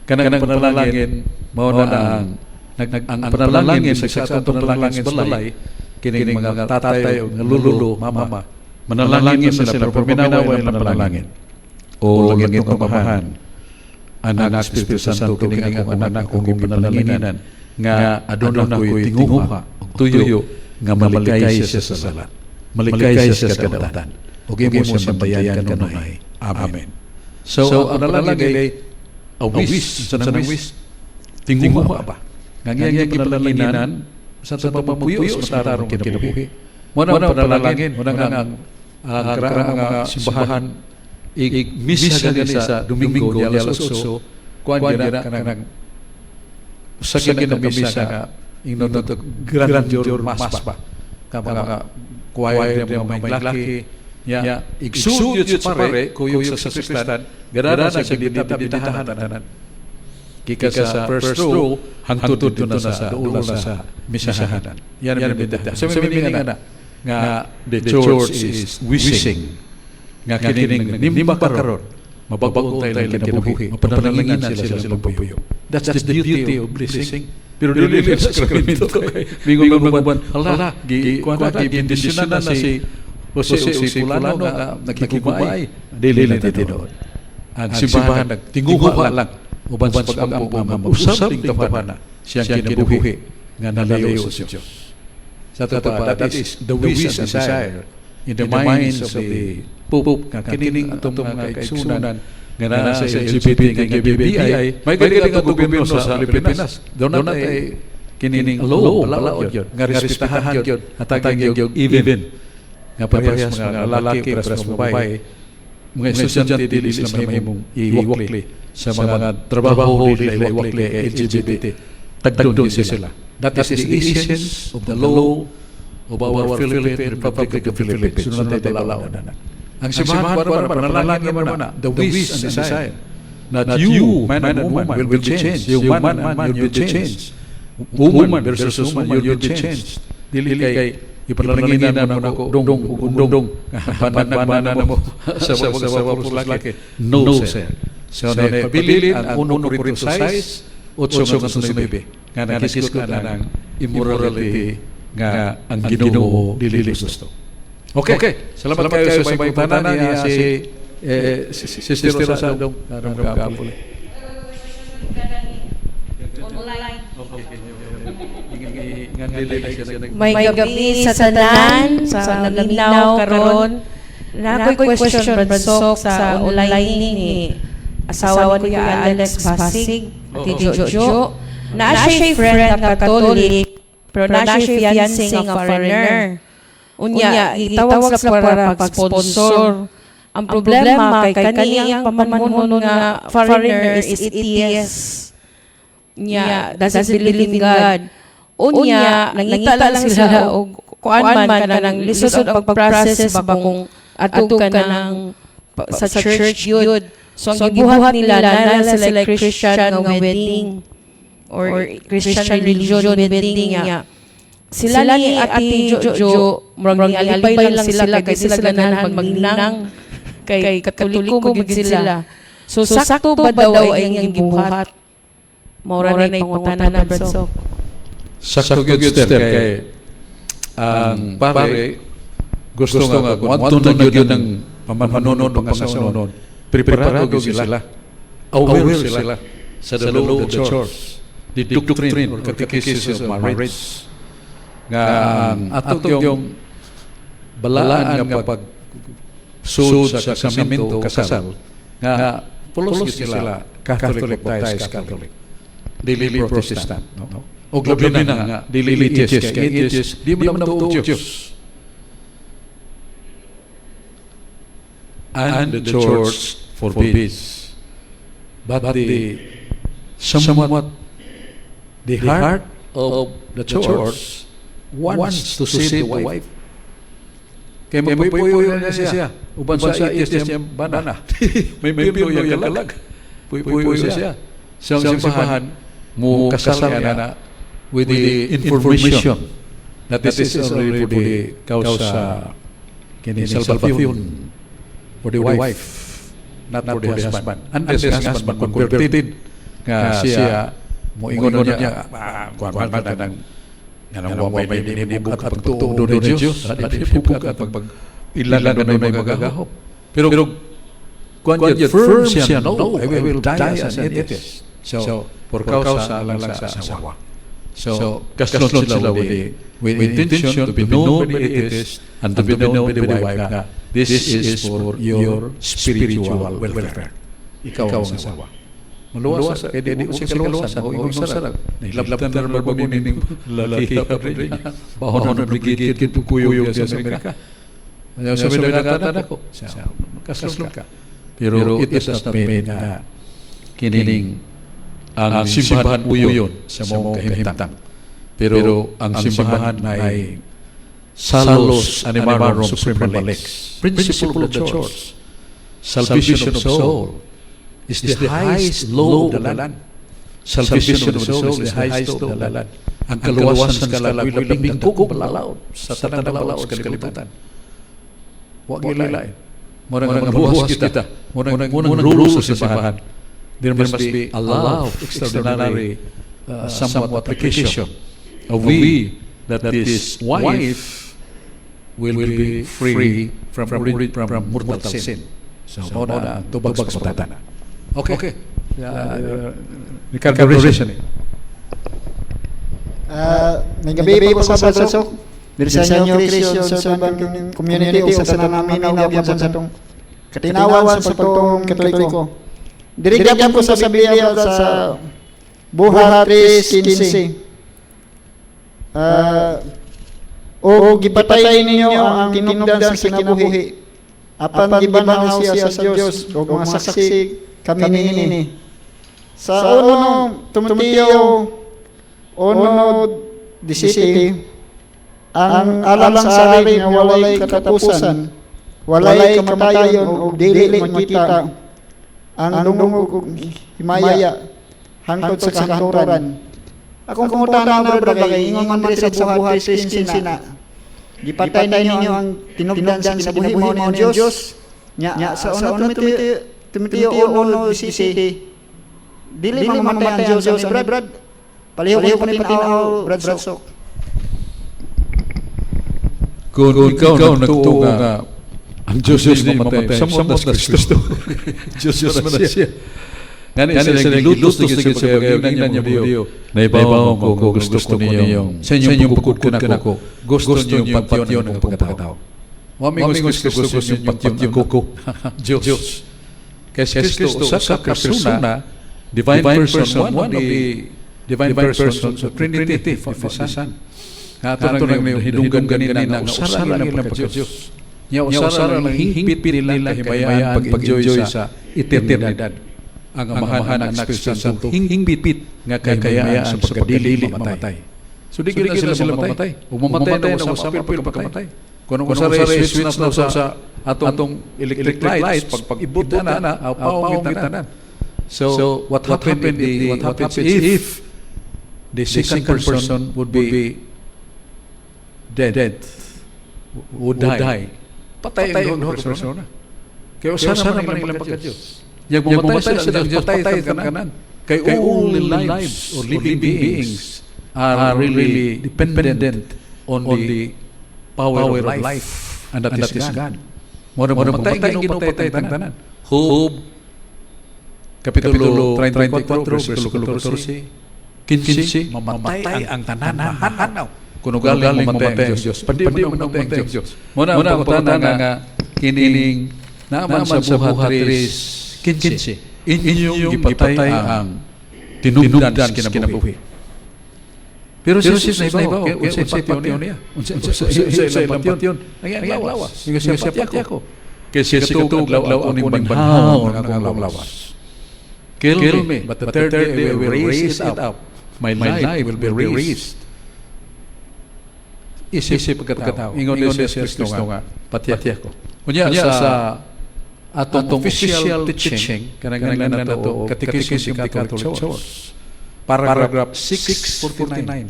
A: kanang panalangin. Mao na ang nag, ang panalangin sa atong panalangin sa balay, kining mga tatay o nga lolo, mama, manalangin sila pero paminawa ilang panalangin. O langit ng Amahan, Anak, Espiritu Santo, kining akong anak akong gipanalanginan nga aduna ko'y tinguha ug tuyo nga malikay siya sa sala, malikay siya sa kadautan, ug imo siyang bantayan kanunay. Amen. So, ang panalangin ay a wish sa nang wish, tinguha ba nga iyang gipanalanginan sa pamumuyo sa matarong kinabuhi. Mao na ang panalangin, mao na nga ang karaang mga simbahan ig misa gani sa Domingo di alas 8, kuan gyud kanang sa kini misa nga ingnon to grandeur mass ba ka mga choir, mga may laki. Ya, igsuod yun sa pare, kuyog sa sakristan, ganana sa binditahan tanan. Gikan sa first row, hangtod dito na sa duol na sa misahanan. Yan ang binditahan. So may meaning nga nga the church is wishing nga kining nimba karon mabag-o tayo ng kinabuhi, mapanalanginan sila sa pagpuyo. That's the duty of blessing. Pero dili na sa sakramento kay mingon man, hala, gi kuan na, gibendisyonan na si Jose o si Fulano nga nakigumay. Dili na tinuod. Ang simbahan nagtinguha lang uban sa pag-ampo nga mag-usab ting tawhana siyang kinabuhi nga nalayo sa Diyos. Sa ato pa, that is the wish and desire in the minds of the Pope nga kining atong mga kaigsunan nga naa sa LGBT nga GBBI, may galing ang gobyerno sa Pilipinas. Doon na ay kining law, balaod yun, nga respetahan yun, hatag yung even nga parehas mga lalaki, parehas mga babae, mga estudyante dili sila mahimong iwakli sa mga trabaho, dili sila iwakli LGBT. Tagdon sila. That is the essence of the law of our Philippine Republic of Philippines. Sunod na tayo balaod na. Ang simbahan para panalangin mo na the wish and desire that you, man and woman, will be changed. You, man and man, will be changed. Woman versus woman, you'll be changed. Dili kay ipanalangin mo na ko dong ug dong bana mo sa sa puros laki. No, sir. So, na pabilin ang 1 Corinto 6, 8 ngadto 9 nga nakisgot na ng immorality nga ang Ginoo dili gusto. Okay. Salamat kayo sa may pangutana niya si eh, si Sister Rosa dong karong kaapol.
D: Online.
E: May gabi sa tanan, sa nagaminaw karon. Na ako'y question, Bradsok, sa online ni asawa ni Kuya Alex Pasig, Ate Jojo. Na siya friend nga Catholic, pero na siya fiancé nga foreigner. Unya, gitawag sila para pag-sponsor. Ang problema kay kaniyang pamanhonon nga foreigner is atheist. Nya, doesn't believe in God. Unya, nangita lang sila og kuan man kanang lisod ang pag-process ba kung adto ka ng sa church yun. So ang gibuhat nila na sila Christian nga wedding or Christian religion wedding nga. Sila ni Ate Jojo, murag nialipay lang sila kay sila ganahan magninang kay Katoliko magid sila. So sakto ba daw ay iyang gibuhat? Maura na pangutana na, Bradsok.
A: Sakto gyud, sister, kay ang pare gusto nga kung adto na gyud ang pamanunon pangasawanon, preparado gyud sila, aware sila sa the law of the church, the doctrine or catechesis of marriage nga ang ato yung balaan nga pag sud sa sakramento kasal nga pulos gyud sila Catholic, baptized Catholic, dili Protestant, no? Og labi na nga dili atheist, kay atheist di mo naman tuo Diyos. And the church forbids, but the somewhat the heart of the church wants to save the wife kay magpuyo na siya uban sa atheist niya bana, may pirlo yung kalag, puyo siya. So ang simbahan mo kasal na with the information that this is already for the causa kini salvación for the wife, not for the husband, unless the husband converted nga siya mo ingon niya, ah, kuan man kanang nga wa may dinibog at pagtuo ni Diyos, dinibog at pag ilan na may magagahop, pero kuan yun, firm siya, "No, I will die as an atheist." So por causa lang sa asawa. So kaslon sila with intention to be known by the atheist and to be known by the wife nga this is for your spiritual welfare, ikaw ang asawa. Maluwas kay di siya kaluwasan o ingon sarag. Nahilabtan na ba ning lalaki bahon na obligated kuyog sa Amerika. Ayaw sa mga ako. Kaslon ka. Pero it does not mean na kining ang simbahan uyon sa mong kahimtang. Pero ang simbahan ay Salus animarum suprema lex. Principle of the Church. Salvation of soul is the highest law of the land. Salvation of the soul is the highest law of the land. Ang kaluwasan sa kalagoy labing dakong balaod sa tanang balaod sa kalibutan. Wa gilain. Murag nga mabuhas kita. Murag rules sa simbahan. There must be a lot of extraordinary somewhat application of we that this wife will be free from mortal sin. So, mao na ang tubag sa pangutana. Okay. Ricardo Rizal.
B: Maayong gabii po sa Sok. Diri sa New Christian Servant Community ug sa tanang naminaw gyapon sa atong katinawan sa pagtuong Katoliko. Diri gyapon ko sa Biblia sa Buhat 3:15. O gipatay ninyo ang tinubdan sa kinabuhi. Apan gibanhaw siya sa Dios ug mga saksi kami niini. Sa 1 Timoteo 1:17, ang alang sa ari nga walay katapusan, walay kamatayon ug dili makita ang dungog ug himaya hangtod sa kahangturan. Akong pangutana, brother, kay ingon man diri sa Buhat 3:15 na gipatay ninyo ang tinubdan sa kinabuhi, mao ni ang Dios. Nya sa 1 Timoteo 1:17, dili mamatay ang Dios ani, brad. Palihog ko ni patin-aw, Brad Sok.
A: Kung ikaw nagtuo nga ang Diyos di mamatay, samot na si Kristo. Diyos man na siya. Ngani sila gilutos na gid sa pagkayo niya mo. Naibaw ko kung gusto ko ninyong sa inyong pagkukod kanako, gusto ninyong patyon ang pagkatao. Wa mi gusto gusto ninyong patyon ko. Diyos. Kay si Kristo usa ka persona, divine person, one of the divine persons of Trinity, the Son. Nga ato nang hidunggan ganina nga usara lang ilang pagka-Diyos. Nya usara lang hingpit nila himayaan pag-enjoy sa eternidad. Ang Amahan, Anak, Espiritu Santo hingpit nga kayaan sa pagkadili mamatay. So di gid na sila mamatay. Ug mamatay na usab pero pagkamatay. Kung usara switch na sa atong electric lights, pag pag-ibot na na, paong tanan. So what happened what happens if the second person would be dead, would die? Patay ang duha ka persona. Kaya usara man ilang pagka-Diyos. Yang mamatay sila ang Diyos, patay ang tanan. Kay all lives or living beings are really dependent on the power of life, and that is God. Mo na mamatay Ginoo, patay ang tanan. Job Kapitulo 34, versikulo 14, 15, mamatay ang tanan, mahanaw. Kuno galing mamatay ang Diyos. Pandi man mamatay ang Diyos. Mo na ang pangutana nga kining naaman sa Buhat 3:15. Inyong gipatay ang tinubdan sa kinabuhi. Pero si Jesus naibaw, unsay patyon niya? Unsay ilang patyon? Ang iyang lawas. Ingon siya, "Patya ko. Kay siya katong adlaw ako ning banhaw ang akong lawas. Kill me, but the third day I will raise it up. My life will be raised." Isip pagkatao. Ingon ni si Kristo nga, "Patya ko." Unya sa atong official teaching, kanang na to, Catechism of the Catholic Church, paragraph 649.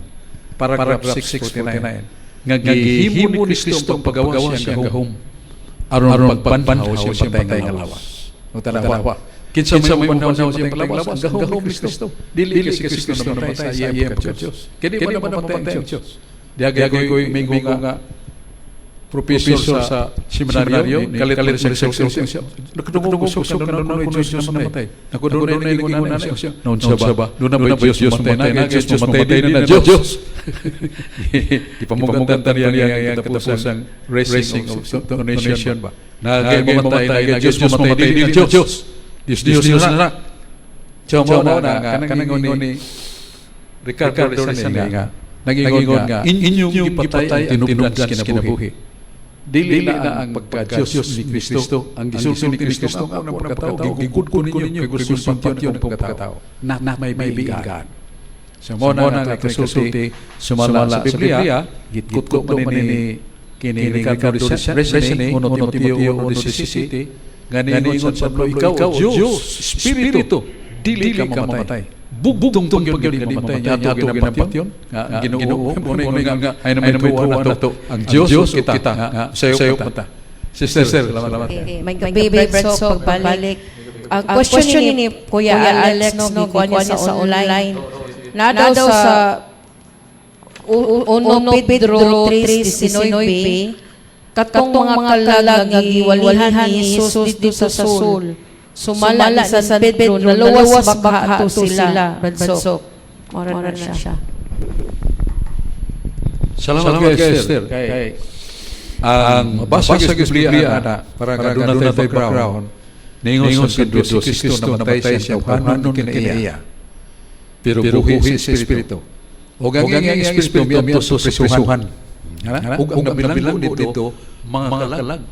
A: Paragraph 649. Nga gihimo ni Kristo ang pagawas siyang gahom aron pagbanhaw siyang patay nga lawas. O tanawa. Kinsa may mubanhaw siyang patay nga lawas? Ang gahom ni Kristo. Dili kay si Kristo na mamatay sa iyang pagka-Diyos. Kaya di man mamatay ang Diyos. Diagay ko'y mingo nga professor sa seminaryo, kalit sa siya. Nakadungog ko sa kanon ko Diyos namatay. Ako doon na naging na siya. Noon siya ba? Doon na ba Diyos mamatay na? Diyos mamatay din na Diyos. Gipamugantan niya ang katapusang raising of donation ba? Nagay mamatay na Diyos mamatay din na Diyos. Diyos Diyos na. So mo na nga kanang ni Ricardo Rizal nga nagingon nga inyong gipatay ang tinubdan sa kinabuhi. Dili na ang pagka-Diyos ni Kristo, ang gisulti ni Kristo ang unang pagkatao, gigudkod ninyo, kay gusto patyon ang pagkatao. Not my being God. So mo na nga kasulti sumala sa Biblia, gitkot man ni Kini Ricardo Resene, 1 Timoteo 1:17, nga niingon sa Pablo, ikaw, o Diyos, Espiritu, dili ka mamatay. Bugtong pag yun nga di mamatay, nya ato ginapatyon, nga Ginoo, kuno nga nga ay na may tuwa nato, ang Diyos kita, nga sayo pa. Sister, salamat.
E: Okay, may gabi, Brad Sok, pagbalik. Ang question ni Kuya Alex, no, gikuha niya sa online. Na daw sa 1 Pedro 3:19, katong mga kalag nga giwalihan ni Jesus dito sa Sul. Sumala ni San Pedro, naluwas baka ato sila, Brad Sok. Mora na siya.
A: Salamat kay Esther. Kay ang mabasa sa Biblia ana para nga doon na tayo background. Ningon sa Pedro, si Kristo namatay siya tawhanon kinaiya. Pero buhi sa Espiritu. O ang iyang Espiritu miadto sa prisuhan. Ug ang nabilanggo dito mga kalag.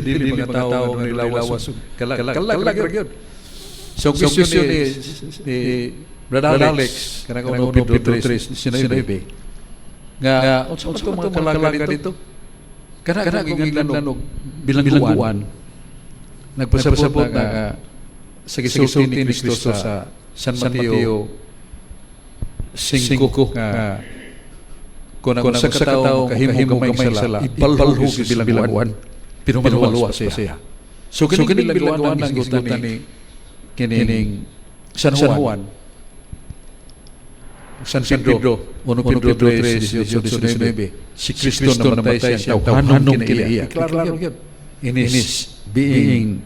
A: Dili mga tao nga nilawas kalag. Kalag ra gyud. So question ni Brother Alex kanang 1 Pedro 3:19 nga unsa man itong mga kalaga dito? Kana kana giingnan og bilangguan, nagpasabot na sa gisulti ni Kristo sa San Mateo 5 nga kung ang usa ka tawo kahimo gamay sala, ibalhog sa bilangguan, pero maluwas pa siya. So kining bilangguan ang gisgutan ni kining San Juan, San Pedro, 1 Pedro 3:18-19, si Kristo namatay siya tawhanon kinaiya. Klaro gyud. In his being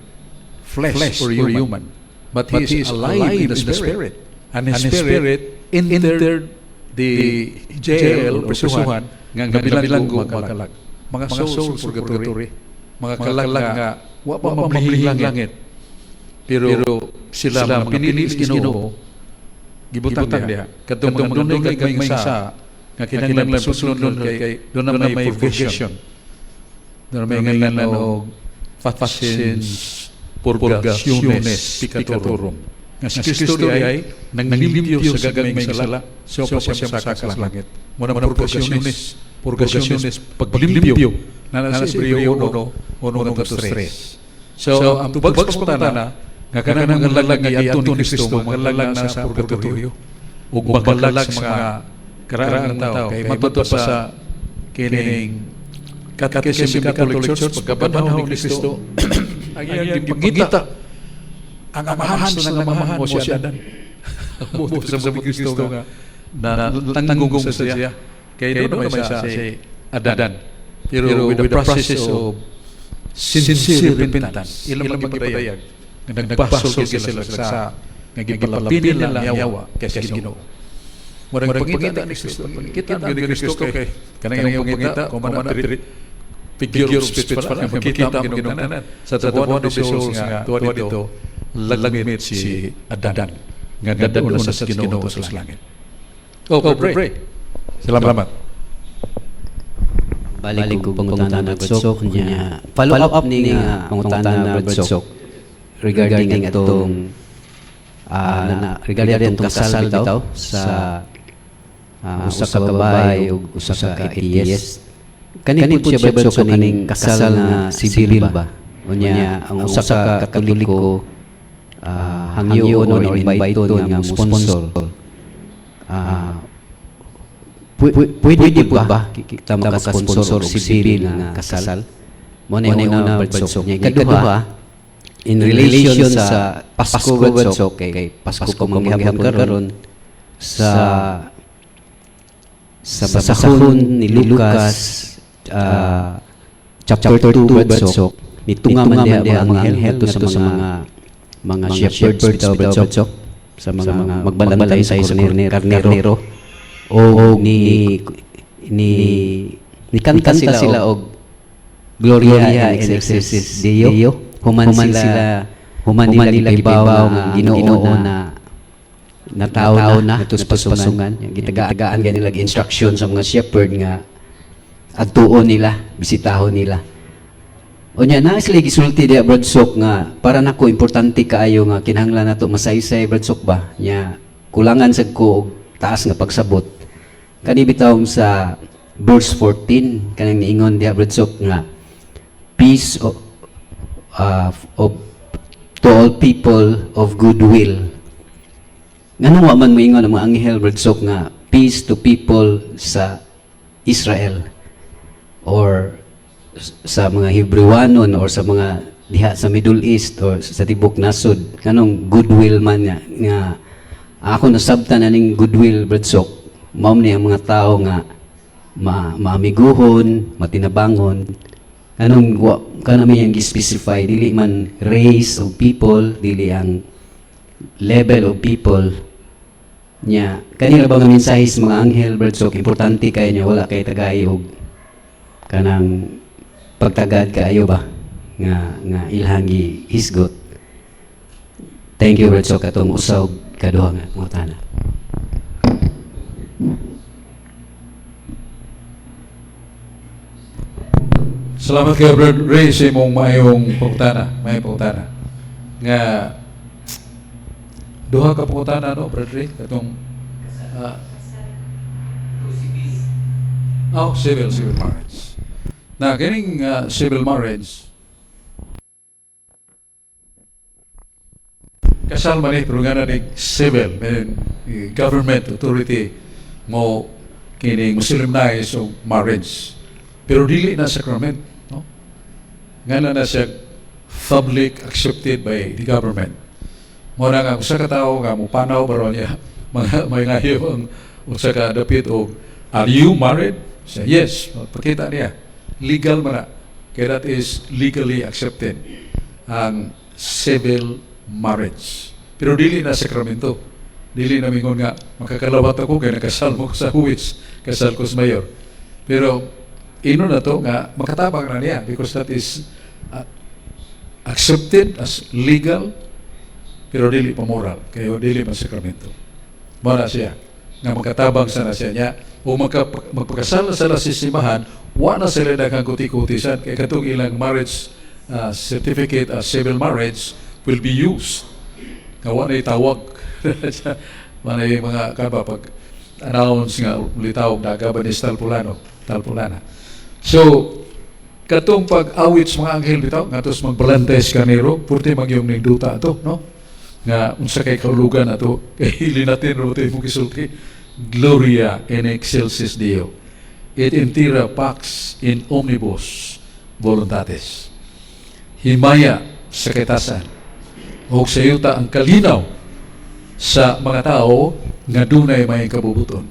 A: flesh or human, but he is alive in the spirit, and his spirit entered the jail or prisuhan nga nabilanggo mga kalag, mga souls purgatory, mga kalag nga wa pa mablihing langit, pero sila mga pinili sa Ginoo gibutang diha kadtong mga dunay gagmay sa nga kinahanglan pasulondon kay doon na may purgation, doon na may ngalan og faciens purgationes peccatorum, nga si Kristo ay nanglimpyo sa gagmay sala, so pa siya mosaka sa langit. Mo na purgationes, purgationes, paglimpyo na nasa Hebreo 1:1-3. So ang tubag sa pangutana nga kanang mga kalag nga giadto ni Kristo, mga kalag na sa purgatorio ug magalag sa mga karaang tao, kay matud pa sa kining Catechism Catholic Church, pagkabanhaw ni Kristo, ang iyang gipangita ang amahan sa nangamahan mo si Adan. Mo sa Kristo nga na tanggong sa siya kay doon may sa si Adan, pero with the process of sincere repentance, ilang magpadayag nga nagbasol sila sa nga gipalapin nila ang yawa kay sa Ginoo. Murag pangita ni Kristo, pangita ni Kristo kay kanang iyang pangita kung man figure of speech pala, makita ang Ginoo tanan sa the one of the souls nga tuwa dito lagmit si Adan nga dadon na sa Ginoo sa langit. Oh, pray. Salamat.
C: Balik ko pangutana, Brad Sok, niya. Follow up ni nga pangutana, Brad Sok, regarding atong na, regarding atong kasal bitaw sa usa ka babae ug usa ka atheist. Kani pud siya, Brad Sok, kaning kasal na sibil ba? Unya ang usa ka Katoliko hangyoon or invite nga mo sponsor. Pwede po ba kita makasponsor og sibil nga kasal? Mo na yung una, Brad Sok. Nya ikaduha, in relation sa Pasko, Brad Sok, kay Pasko pa manggihapon karon, sa basahon ni Lucas chapter 2, Brad Sok, nitunga man diha ang mga anghel ngadto sa mga shepherds bitaw, Brad Sok, sa mga magbalantay sa karnero o ni kanta sila og Gloria in excelsis Deo, human sila human nila gibaw nga Ginoo na natawo na ngadto sa pasungan. Gitagaan gani nila instruction sa mga shepherd nga adtuon nila, bisitahon nila. Unya na sila gisulti diha, Brad Sok, nga para nako importante kaayo nga kinahanglan nato masaysay, Brad Sok, ba nya kulangan sad ko og taas nga pagsabot kani bitawng sa verse 14, kanang niingon diha, Brad Sok, nga peace of to all people of goodwill. Nganong wa man moingon ang mga anghel, Brad Sok, nga peace to people sa Israel or sa mga Hebrewanon or sa mga diha sa Middle East or sa tibok nasod? Nganong goodwill man nga, nga ako nasabtan aning goodwill, Brad Sok, mao ni ang mga tao nga maamiguhon, matinabangon? Anong wa kanami ang gi-specify? Dili man race of people, dili ang level of people nya. Kanila ba nga mensahe sa mga anghel, Brad Sok, importante kay niya, wala kay tagay og kanang pagtagad kaayo ba nga nga ilhang gihisgot? Thank you, Brad Sok. Atong usa ug kaduha nga pangutana.
A: Salamat kay Brad Ray sa imong maayong pangutana, maayong pangutana. Nga duha ka pangutana, no, Brad Ray, katong oh, civil marriage. Na kining civil marriage, kasal man eh, pero nga na ni civil, meaning, government authority mo kining solemnize og marriage. Pero dili na sacrament, no? Nga na na siya public accepted by the government. Mo na nga usa ka tawo nga mopanaw ba niya, mga may ngayo ang usa ka dapit og, "Are you married?" Siya, "Yes." Pakita niya. Legal man na. Kaya that is legally accepted ang civil marriage. Pero dili na sakramento. Dili na mingon nga makakalawat ako kay nakasal mo ko sa huwis, kasal ko sa mayor. Pero ino na to nga makatabang na niya because that is accepted as legal, pero dili pa moral kayo, dili pa sakramento. Mao na siya nga makatabang sana siya niya o magpakasal na sila sa simbahan, wa na sila daghang kuti-kutisan kay katong ilang marriage certificate as civil marriage will be used nga wa na itawag, wa na yung mga kaba pag announce nga ulitawag daga ba ni Talpulano Talpulana. So katong pag-awit sa mga anghel bitaw ngadto sa magbalantes kaniro, purti magyong ning duta ato, no, nga unsa kay kahulugan ato, kay hili natin ro mo gisulti, "Gloria in excelsis Deo et in terra pax in omnibus voluntatis," himaya sa katasan ug sa yuta ang kalinaw sa mga tao nga dunay may kabubuton.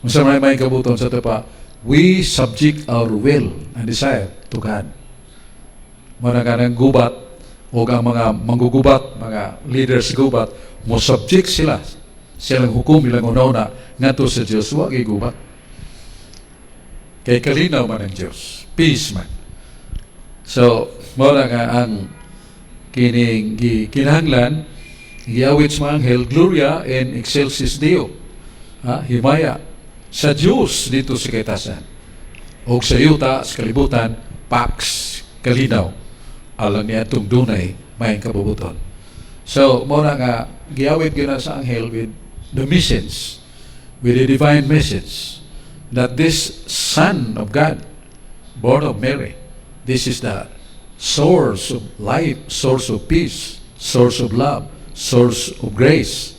A: Unsa may may kabubuton sa pa, we subject our will and desire to God. Mana kanang gubat o ang mga manggugubat, mga leaders gubat, mo subject sila silang hukom, ilang una ngadto sa Dios, wa gubat. Kay kalinaw man ang Dios. Peace man. So, mao na nga ang kining kinahanglan giawit sa mga anghel, "Gloria in excelsis Deo." Ha, himaya sa Dios dito sa katasan. O sa yuta, sa kalibutan, pax, kalinaw alang niya itong dunay may kabubuton. So, mao na nga giawit gyud na sa anghel with the message, with the divine message that this Son of God, born of Mary, this is the source of life, source of peace, source of love, source of grace.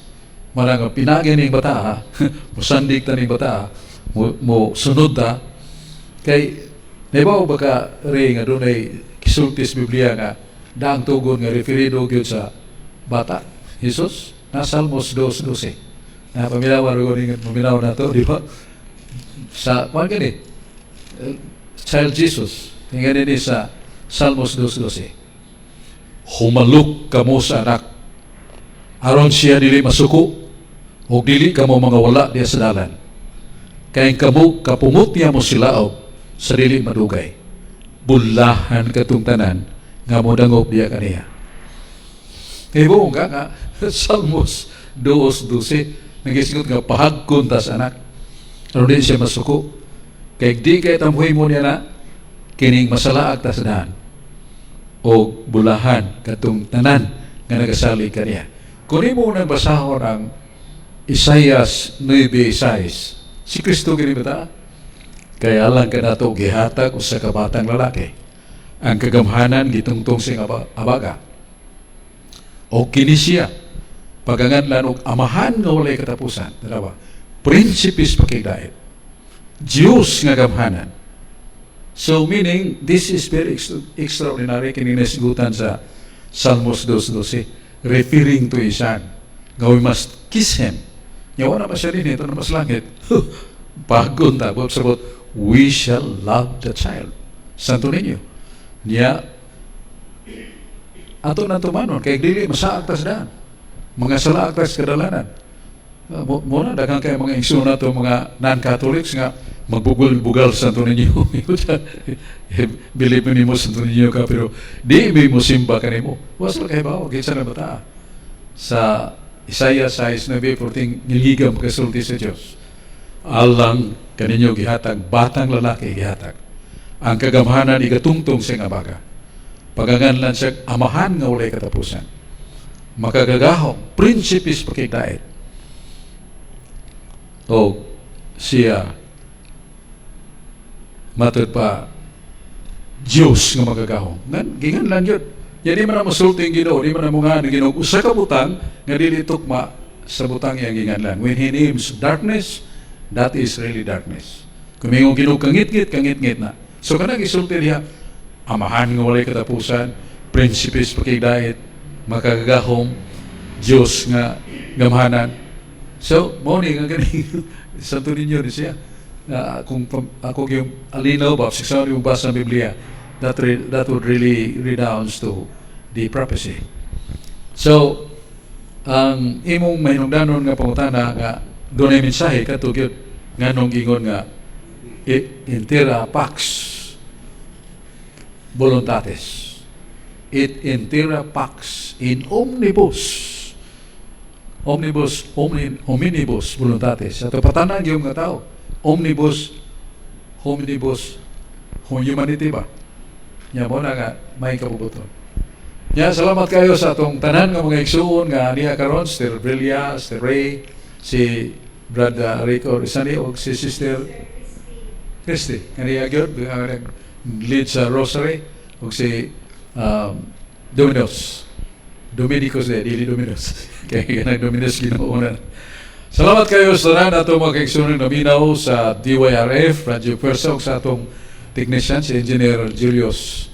A: Mao nga pinagi ning bata, musandig ta ning bata, mo sunod ta, kay naibaw ba ka, Ray, nga dunay gisulti sa Biblia nga daang tugon nga referido gyud sa bata, Jesus, na Salmos 2:12. Na paminaw ro ning paminaw na to, di ba? Sa kuan gani, Child Jesus, tingnan ni sa Salmos 2:12. "Humalok kamo sa anak, aron siya dili masuko, ug dili kamo mga wala diya sa dalan. Kay kamo kapumot niya mo silaob sa dili madugay. Bulahan katong tanan nga modangop diya kaniya." Hibo nga nga Salmos 2:12 nagisgot nga pahagkon ta sa anak aron di siya masuko. Kay di kay tamhuy mo niya na kining masalaag ta sa daan o bulahan katong tanan nga nagasalig kaniya. Kung imo nang basahon ang Isaias 9:6, si Kristo kini bata. Kay alang kanato gihatag usa ka batang lalaki. Ang kagamhanan gitungtong sa abaga. O kini siya paganganlan og Amahan nga walay katapusan. Dalawa. Prinsipe sa Pakigdait. Diyos nga gamhanan. So meaning, this is very extraordinary kini nasigutan sa Salmos 2:12, referring to his son. Nga we must kiss him. Nya wala pa siya din ito na mas langit. Bagon ta, sabot, we shall love the child. Santo Niño. Niya, ato na tumanon, kay dili masaag tas daan. Mga salaag tas kadalanan. Mo na daghang kay mga igsoon nato, mga non-Catholics nga magbugol-bugal sa Santo Niño. Believe mo nimo Santo Niño ka, pero di mi mo simba kanimo. Wa sila kahibaw kinsa na bata. Sa Isaiah 6:9-14, ngilngigam kasulti sa Dios. Alang kaninyo gihatag batang lalaki gihatag. Ang kagamhanan igatungtong sa abaga. Paganganlan siya Amahan nga walay katapusan. Makagagahom, Prinsipe sa Pakigdait. O siya matud pa Diyos nga magagahom. Ngan, ginganlan yun. Ya di man na mosulti ang Ginoo, di man na mo nga ang Ginoo. Usa ka butang nga dili tukma sa butang iyang ginganlan. When He names darkness, that is really darkness. Kung mingon Ginoo kangitngit, kangitngit na. So kanang isulti diha, Amahan nga walay katapusan, Prinsipe sa Pakigdait, makagagahom, Diyos nga gamhanan. So, mao ni nga ganing Santo Niño ni siya. Na kung ako yung alinaw ba, sa yung basa sa Biblia, that would really redounds to the prophecy. So, ang imong mahinungdanon nga pangutana nga dunay mensahe kadto gyud nganong ingon nga in terra pax voluntatis et in terra pax in omnibus omnibus omni, hominibus voluntatis. Ato patanan yung mga tao, omnibus hominibus humanity ba nya mo na nga may kabubuton. Nya salamat kayo sa atong tanan nga mga igsuon nga niya karon, Sister Brillia, Sister Ray, si Brother Rico Rizani ug si Sister Christy nga niya gyud ang lead sa rosary ug si Dominos Dominicos de dili Dominos kay kanang Dominos Ginoo na. Salamat kayo sa tanan ato mga kaigsuonan naminaw sa DYRF, Radyo Puwersa, ug sa atong technician si Engineer Julius.